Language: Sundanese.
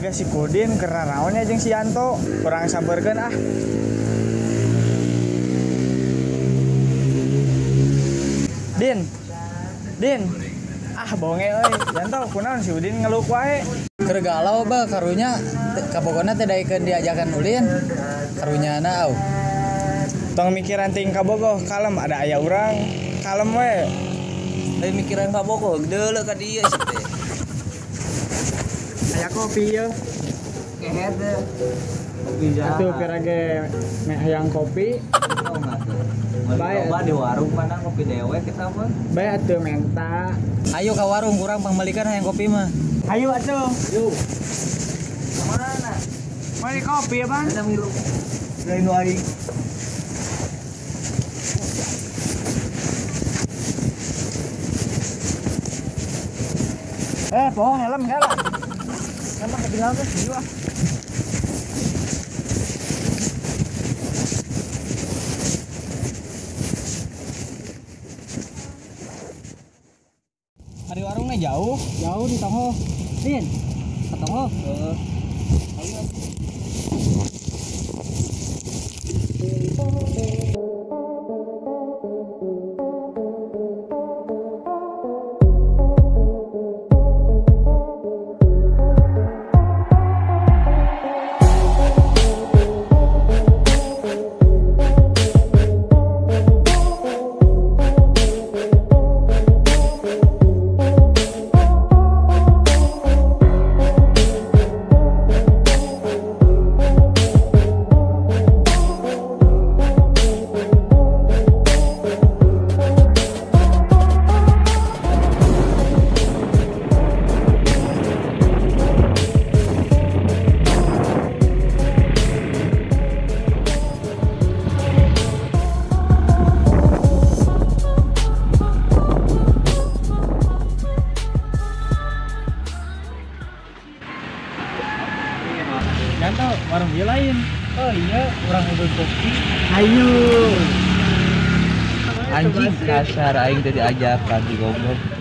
Jiga si Kudin keur naonnya jeung si Yanto. Kurang sabarkeun ah. Din. Din. Ah bonge euy. Yanto kunaon si Udin ngeluk wae. Keur galau ba karunya kabogona teh daekeun diajakan ulin. Karunyana au. Tong mikiran ting kabogoh, kalem ada aya urang. Kalem we. Lain mikiran kabogoh, deuleu ka dieu sih teh. Aya kopi ye. Kehed deh. Kopi jahat. Atuh pira ge meh hayang kopi. Oh bae di warung mana kopi dewek kita mah. Bae atuh menta. Ayo ka warung kurang pangmelikan hayang kopi mah. Ayo atuh. Yuk. Kemana? Mari kopi ya, Bang. Ada milu. Lain aing. Bohong helm kala. Emang ketinggalan teh jiwa. Hari warungnya jauh, jauh di Tongho. Din, ke Tongho. Heeh. Ayo. Yanto, warung dia lain. Oh iya, orang udah kopi. Ayo. Anjing kasar aing tadi diajakan di goblok.